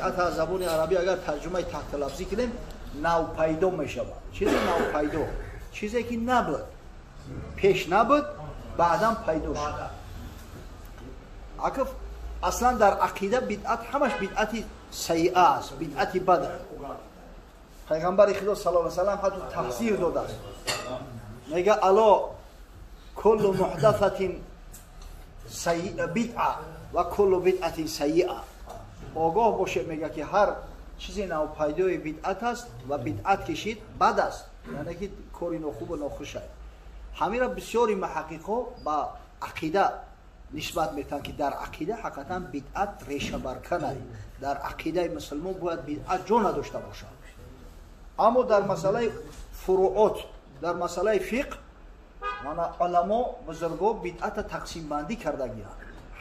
бидъат аз забони арабӣ агар тарҷумаи таҳти лафзӣ кунем, навпайдо мешавад. Чизе навпайдо, чизе ки набуд, пеш набуд, баъдан пайдо шуд. Акиф аслан дар ақида бидъат ҳамаш бидъати сайиа аст, бидъати бад аст. Пайғамбари Худо саллаллоҳу алайҳи васаллам ҳатто таҳзир додааст. Мега: ало куллу муҳдасатин бидъа ва куллу бидъатин сайиа. Огоҳ бошед, мега, ки ҳар чизи навпайдои бидъат аст ва бидъат кишид бад аст, яъне ки кори нохубу нохуш аст. Ҳамира бисёри муҳаққиқҳо ба ақида нисбат метаҳанд, ки дар ақида ҳақиқатан бидъат решабаркан аст. Дар ақидаи мусулмон бояд бидъат ҷо надошта бошад. Аммо дар масъалаи фуруот, дар масъалаи фиқҳ, мана уламо бузурго бидъата тақсимбандӣ кардагианд,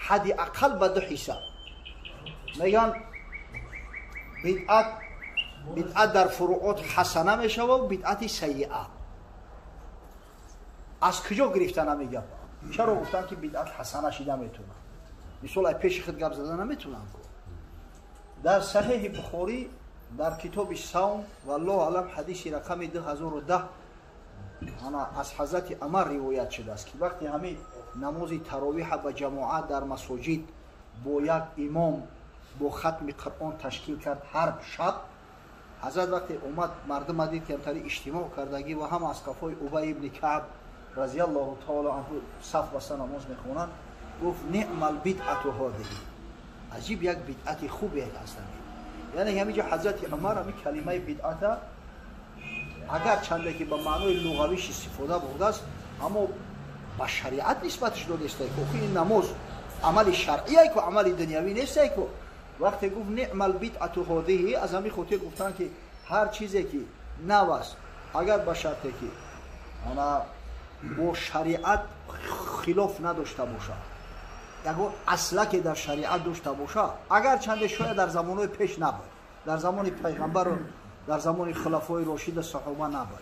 ҳадди ақал ба ду ҳисса. Мегӯянд, бидъат дар фуруот ҳасана мешавад, бидъати сайиа. Аз куҷо гирифта намегап? Чаро гуфтанд, ки бидъат ҳасана шида метавонад? Мисол, ай пеши худ гап зада наметавонанд. Дар Саҳеҳи Бухорӣ, дар китоби савм, валлоҳу алам, ҳадиси рақами 2010 ана аз ҳазрати Умар ривоят шудааст, ки вақте ҳамин намози таровиҳа ба ҷамоат дар масоҷид бо як имом бо хатми Қуръон ташкил кард ҳар шаб, ҳазрат вақте омад, мардума дид, ки ҳамтари иҷтимоъ кардагӣ ва ҳама аз қафои Убай ибни Каъб разиаллоҳу таоло анҳу саф баста намоз мехонанд, гуфт: «Ниъмал бидъату ҳодиҳи», аҷиб як бидъати хубе аст. Яъне ҳаминҷо ҳазрати Умар ҳамин калимаи бидъата, агар чанде ки ба маънои луғавиш истифода бурдааст, аммо ба шариат нисбатш додеста. Охи ин намоз амали шаръие ку, амали дунявӣ несте ку. Вақте гуфт: «Ниъмал бидъату ҳодиҳи», аз ҳамин хотир гуфтанд, ки ҳар чизе ки нав аст, агар ба шарте ки ана бо шариат хилоф надошта бошад, ягон аслаке дар шариат дошта бошад, агар чанде шояд дар замонҳои пеш набуд, дар замони пайғамбару дар замони хулафои рошида саҳоба набуд,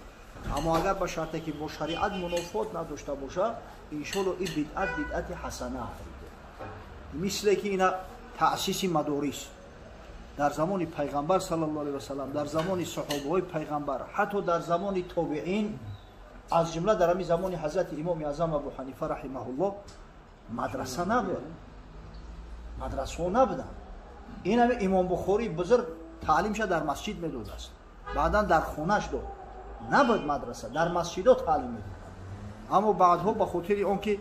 аммо агар ба шарте ки бо шариат мунофот надошта бошад, иншолло ин бидъат бидъати ҳасана. Мисле ки ина таъсиси мадорис дар замони пайғамбар саллаллоҳу алайҳи васаллам, дар замони саҳобаҳои пайғамбар, ҳатто дар замони тобеин, аз ҷумла дар ҳамин замони ҳазрати имоми аъзам Абу Ҳанифа раҳимаҳуллоҳ, мадраса набуд, мадрасаҳо набуданд. Ин ҳами имом Бухории бузург таълимша дар масҷид медодааст, баъдан дар хонаш дод. Набуд мадраса, дар масҷидо таълим медод. Аммо баъдҳо ба хотири он ки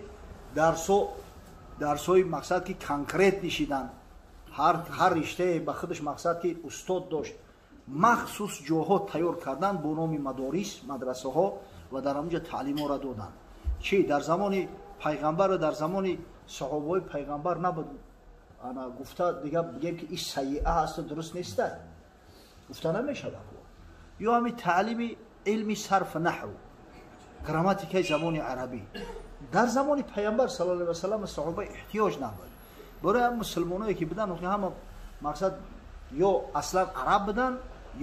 дарсҳои мақсад ки конкрет нишиданд, ҳар риштае ба худаш мақсад ки устод дошт, махсус ҷоҳо тайёр кардан бо номи мадорис, мадрасаҳо, ва дар ҳамонҷо таълимҳоро доданд. Чӣ дар замони пайғамбару дар замони саҳобаҳои пайғамбар набуд, ана гуфта дига бигем, ки ин сайиа ҳасту дуруст неста, гуфта намешавад. Ё ҳамин таълими илми сарф, наҳв, грамматикаи забони арабӣ дар замони пайғамбар саллаллоҳу алайҳи васаллам саҳоба эҳтиёҷ набуд. Барои ҳам мусулмоное ки буданд, ҳама мақсад ё аслан араб буданд,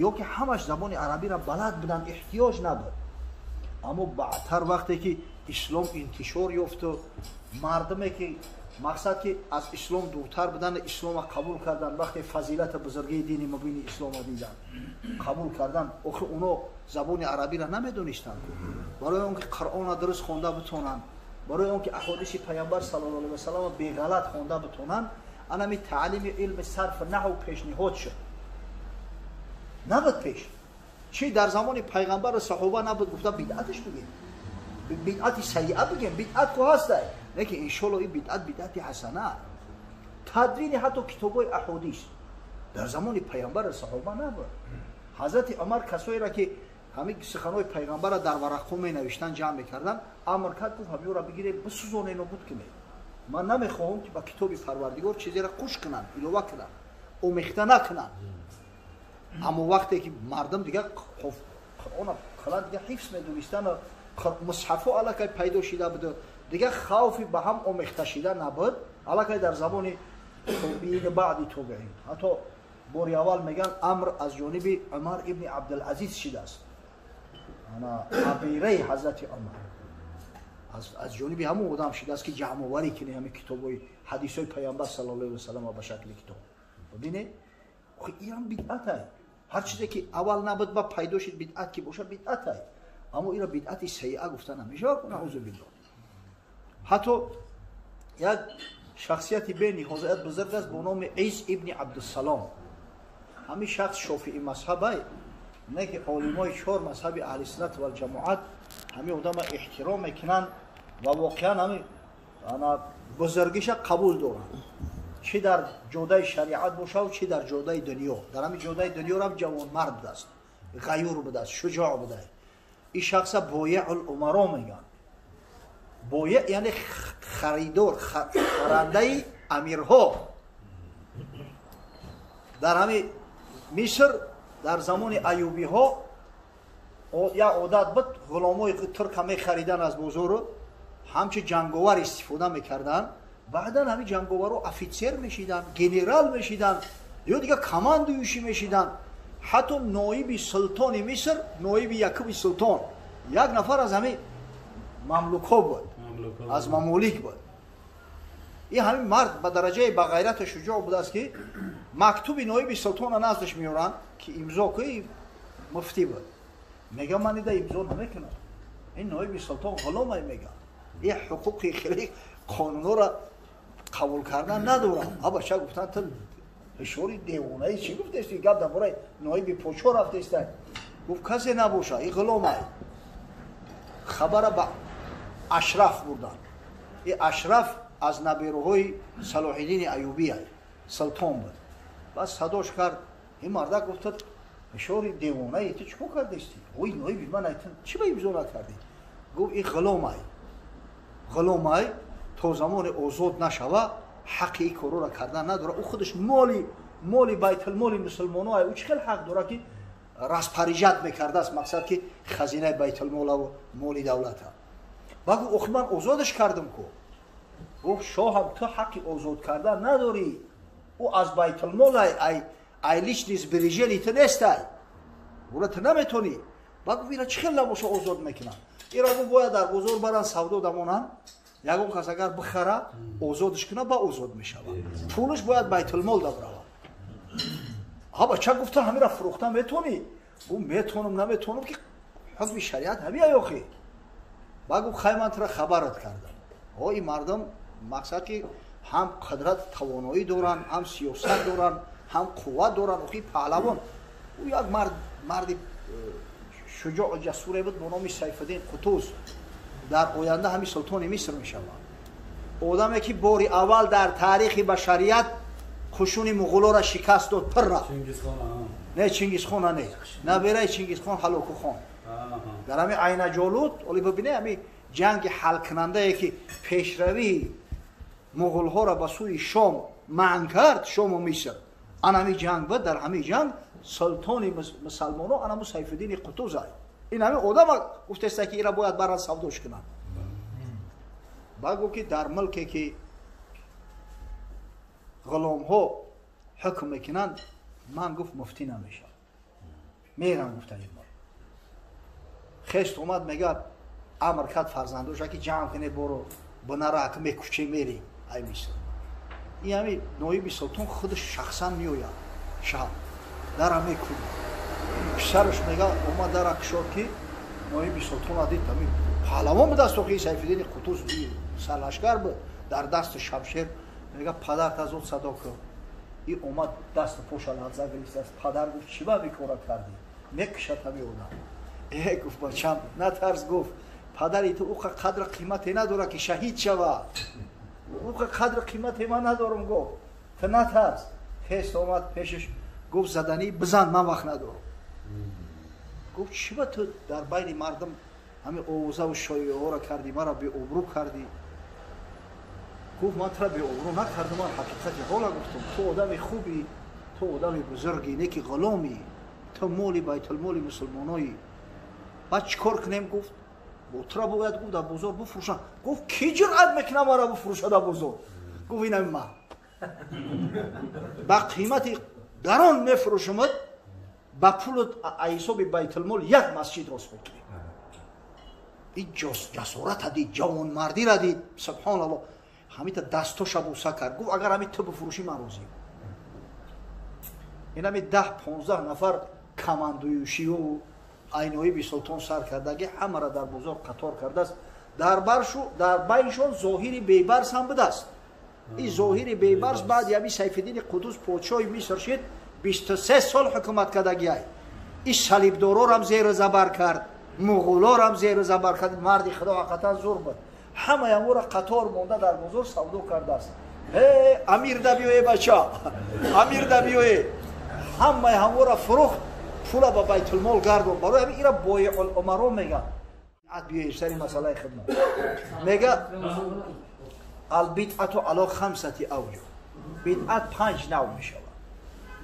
ё ки ҳамаш забони арабиро балад буданд, эҳтиёҷ набуд. Аммо баъдтар, вақте ки ислом интишор ёфту мардуме ки мақсад ки аз ислом дуртар буданд, ислома қабул карданд, вақте фазилати бузургии дини мубини ислома диданд, қабул карданд. Охи оно забони арабиро намедонистанд. Барои он ки Қуръонро дуруст хонда битонанд, барои он ки аҳодиси пайғамбар саллаллоҳу алайҳи васаллам беғалат хонда битонанд, анами таълими илми сарф, наҳв пешниҳод шуд. Набуд пеш. Чӣ дар замони пайғамбару саҳоба набуд, гуфта бидъаташ бигем, бидъати сайиа бигем? Бидъат ку ҳастай, лекин иншолло ин бидъат бидъати ҳасана. Тадвини ҳатто китобҳои аҳодис дар замони пайғамбару саҳоба набуд. Ҳазрати Умар касоеро ки ҳамин суханҳои пайғамбарро дар варақҳо менавиштанд, ҷамъ мекарданд, амр кард, гуфт: «Ҳамиёро бигиред, бисӯзонед, нобуд кунед. Ман намехоҳам, ки ба китоби Парвардигор чизеро қуш кунанд, илова кунанд, омехта накунанд». Аммо вақте ки мардум дигар Қуръона қала дигар ҳифз медонистанд, мусҳафҳо аллакай пайдо шида буд, дигар хавфи ба ҳам омехта шида набуд. Аллакай дар замони тобиин, баъди тобиин, ҳатто бори аввал мегӯянд, амр аз ҷониби Умар ибни Абдулазиз шидааст, ана абираи ҳазрати Умар, аз ҷониби ҳамон одам шидааст, ки ҷамъоварӣ кунӣ ҳамин китобҳои ҳадисҳои пайғамбар саллаллоҳу алайҳи васаллам ба шакли китоб. Бибинед. Ин бидъат ай. Ҳар чизе ки аввал набуд ба пайдо шид бидъат ки бошад бидъат ай. Аммо инро бидъати сайиа гуфта намешавад, наъузу биллоҳ. Ҳатто як шахсияти бениҳоят бузург аст бо номи Из ибни Абдуссалом. Ҳамин шахс шофиӣ мазҳаб ай, не ки олимои чор мазҳаби аҳли суннат валҷамоат ҳамин одама эҳтиром мекунанд ва воқеан ҳамин бузургиша қабул доранд. Чӣ дар ҷодаи шариат бошаву чӣ дар ҷодаи дунё. Дар ҳамин ҷодаи дунёро ҳам ҷавонмард будааст, ғаюр будааст, шуҷоъ будааст. Ин шахса боеъул умаро мегӯянд. Боеъ яъне харидор, харандаи амирҳо. Дар ҳамин Миср дар замони аюбиҳо як одат буд, ғуломои турка мехаридан аз бозору ҳамчун ҷанговар истифода мекарданд. Баъдан ҳамин ҷанговарҳо офитсер мешиданд, генерал мешиданд ё дигар командующий мешиданд. Ҳатто ноиби султони Миср, ноиби якуми султон як нафар аз ҳамин мамлукҳо буд, аз мамолик буд. Ин ҳамин мард ба дараҷаи ба ғайрату шуҷоъ будааст ки мактуби ноиби султонро наздаш меоранд ки имзо кунӣ, муфтӣ буд. Мега ман ида имзо намекунам. Ин ноиби султон ғуломай мега. Ин ҳуқуқи хеле қонунҳоро қабул кардан надорам. Абача гуфтанд ту ҳушёри девонаи чӣ гуфтести? Гап дар бораи ноиби подшоҳ рафтеста. Гуфт касе набоша, ин ғуломай. Хабара ба Ашраф бурданд. Ин Ашраф аз набераҳои Салоҳиддини Аюбӣ султон буд. Баъд садош кард. Ин мардак гуфтад ҳушёри девонаи ту чӣ кор кардести? Ой ноиби ман чӣ ба имзо накардӣ? Гуфт ин ғуломай. Ғуломай то замоне озод нашава ҳаққи ин корро кардан надорад. Ӯ худаш моли байтулмоли мусулмоно ӯ чӣ хел ҳақ дорад ки распоряжать мекардааст, мақсад ки хазинаи байтулмолаву моли давлата. Ба гуфт охи ман озодаш кардам ку. Гуфт шоҳам ту ҳаққи озод кардан надорӣ. Ӯ аз байтулмол ай личный сбережений ту нестай. Ӯро ту наметонӣ. Ба гуфт ира чӣ хел набоша озод мекунам? Ира гуфт бояд дар бозор баранд савдо дамонанд. Ягон кас агар бихара озодш куна ба озод мешавад. Пулаш бояд байтулмол дабравад. Ҳа бача гуфта ҳамира фурӯхта метонӣ? Ӯ метонам наметонам ки ҳукми шариат ҳамия ёхи. Ба гуфт хай ман тура хабарат кардам. О ин мардум мақсад ки ҳам қудрат тавоноӣ доранд, ҳам сиёсат доранд, ҳам қувват доранд. Охи паҳлавон. Ӯ як марди шуҷоъу ҷасуре буд бо номи Сайфиддин Қутуз. Дар оянда ҳамин султони Миср мешавад. Одаме ки бори аввал дар таърихи башарият қушуни муғулоро шикаст дод, пир рафт. Не Чингисхона не. Набераи Чингисхон Ҳалокухон. Дар ҳамин Айнаҷолут, оли бибине ҳамин ҷанги ҳалкунандае ки пешравии муғулҳоро ба сӯи Шом манъ кард, Шому Миср. Ан ҳамин ҷанг буд, дар ҳамин ҷанг султони мусалмоно анаму Сайфиддини Қутуз ай. Ин ҳамин одама гуфтеста ки ира бояд баран савдош кунанд. Ба гуфт ки дар мулке ки ғуломҳо ҳукм мекунанд, ман гуфт муфтӣ намешавам. Мерам гуфта ин мол. Хест омад мега амр кард фарзандоша ки ҷамъ кунед боро бинара ак мекуче мерем ай Миср. Ин ҳамин ноиби султон худаш шахсан меояд шаҳр. Дара мекунад. Писараш мега омад дара кушод ки ноиби султон дид ҳамин паҳлавон будааст охи Сайфиддини Қутуз сарлашкар буд, дар дасти шамшер. Мега падар тазод садо кун. Ин омад дасту поша ларза гирифтааст. Падар гуфт чӣ ба бекора кардӣ? Мекушад ҳамин одам. Э гуфт бачам натарс, гуфт падари ту уқа қадр қимате надорад ки шаҳид шавад. Уқа қадр қимате ман надорам, гуфт ту натарс. Хест омад пешаш гуфт заданӣ бизан, ман вақт надорам. Гуфт чӣ ба ту дар байни мардум ҳамин овозаву шоеаҳоро кардӣ, маро беобрӯ кардӣ? Гуфт ман тура беобрӯ накардам, ман ҳақиқати ҳола гуфтам. Ту одами хубӣ, ту одами бузургӣ, не ки ғуломӣ, ту моли байтулмоли мусулмоноӣ. Баъд чӣ кор кунем? Гуфт бо тура бояд гуфт дар бозор бифурӯшам. Гуфт кӣ ҷуръат мекунад маро бифурӯшад дар бозор? Гуфт инами ман ба қимати гарон мефурӯшамад, ба пулу ҳисоби байтулмол як масҷид рост мекунем. Ин ҷасората дид, ҷавонмардира дид, субҳоналлоҳ. Ҳамита дастоша буса кард. Гуфт агар ҳамин ту бифурӯшӣ ман розиам. Инами 10-15 нафар командующий айноиби султон сар кардаги ҳамаро дар бозор қатор кардааст. Дар байншон зоҳири Бейбарс ҳам будааст. Ин зоҳири Бейбарс баъди ҳами Сайфиддини Қудус подшоҳи Миср шид, 23 сол ҳукумат кардагиай. Ин салибдорорам зеру забар кард, муғулорам зеру забар кард. Марди худо ҳақиқатан зур буд. Ҳамаи аморо қатор монда дар бозор савдо кардааст. Э амир да биёе бача, амир да биёе. Ҳамаи ҳаморо фурӯхт, пула ба байтулмол гардон. Барои ҳамин ира боиъул умаро мегӯянд. Биёем сари масъалаи хидмат. Мега албидъату ало хамсати авҷуҳ. Бидъат 5 нав мешавад.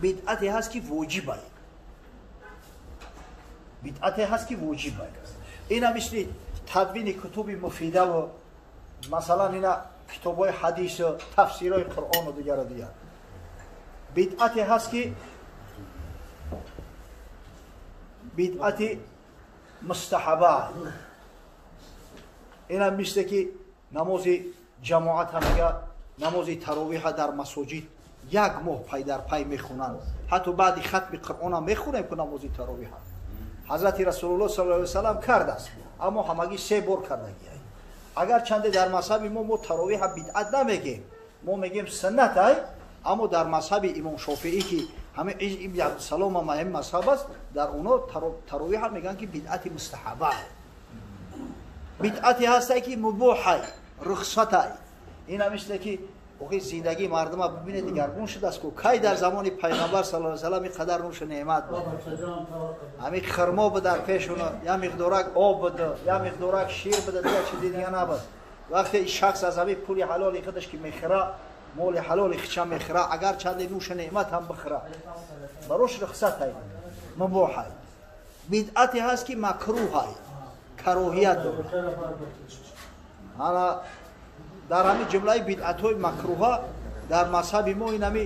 Бидъате ҳаст ки воҷиб аст. Бидъате ҳаст ки воҷиб аст. Ина мисли тадвини кутуби муфидаву масалан ина китобҳои ҳадису тафсирҳои Қуръону дигару дигар. Бидъате ҳаст ки бидъати мустаҳаба. Ина мисле ки намози ҷамоат мега, намози таровиҳа дар масоҷид як моҳ пай дар пай мехонанд. Ҳатто баъди хатми Қуръон ҳам мехонем ку намози таровиҳа. Ҳазрати Расулуллоҳ саллаллоҳу алайҳи васаллам кардааст, аммо ҳамагӣ 3 бор кардагиай. Агар чанде дар мазҳаби мо таровиҳа бидъат намегем, мо мегем суннат ай, аммо дар мазҳаби имом Шофеӣ ки ҳама ибни Абдусалом ҳам ҳамин мазҳаб аст, дар оно таровиҳа мегӯянд ки бидъати мустаҳаба. Бидъате ҳастай ки мубоҳай, рухсатай. Ина мисле ки охи зиндагии мардума бибинед дигаргун шудааст ку. Кай дар замони пайғамбар саллаллоҳу алайҳи васаллам ин қадар нӯшу неъмат буд? Ҳамин хирмо буд дар пешуна, як миқдорак об буд, як миқдорак шир буд, дигар чизи дига набуд. Вақте шахс аз ҳамин пули ҳалоли худаш ки мехӯра, моли ҳалоли хича мехӯра, агар чанде нӯшу неъмат ҳам бихӯра, барош рухсатай, мубоҳай. Бидъате ҳаст ки макрӯҳай, кароҳият дорад. Ана дар ҳамин ҷумлаи бидъатҳои макрӯҳа дар мазҳаби мо ин ҳами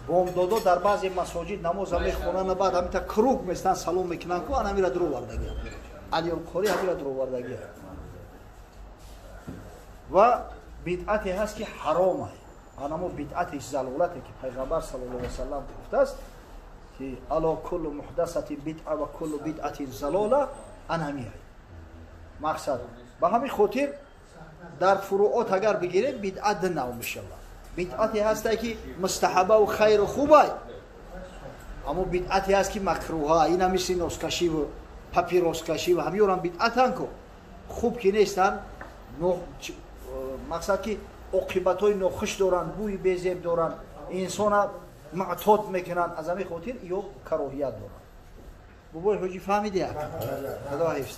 бомдодо дар баъзе масоҷид намоза мехонанд, баъд ҳамита круг местан салом мекунанд ку, ан ҳамира дуровардагиам. Алиулқорӣ ҳамира дуровардагиам. Ва бидъате ҳаст ки ҳаромай. Анамо бидъати залолате ки пайғамбар саллаллоҳу алайҳи васаллам гуфтааст ки ало куллу муҳдасатин бидъа ва куллу бидъатин залола, ан ҳамиай. Мақсад ба ҳамин хотир дар фуруот агар бигирем бидъат ду нав мешавад. Бидъате ҳастай ки мустаҳабаву хайру хубай, аммо бидъате ҳаст ки макрӯҳа. Ина мисли носкашиву папироскашиву ҳамиёрам бидъатан ку, хуб ки нестанд, мақсад ки оқибатҳои нохуш доранд, бӯи безеб доранд, инсона маътод мекунанд. Аз ҳамин хотир ё кароҳият доранд. Бобои ҳоҷӣ фаҳмидия? Худо ҳифз.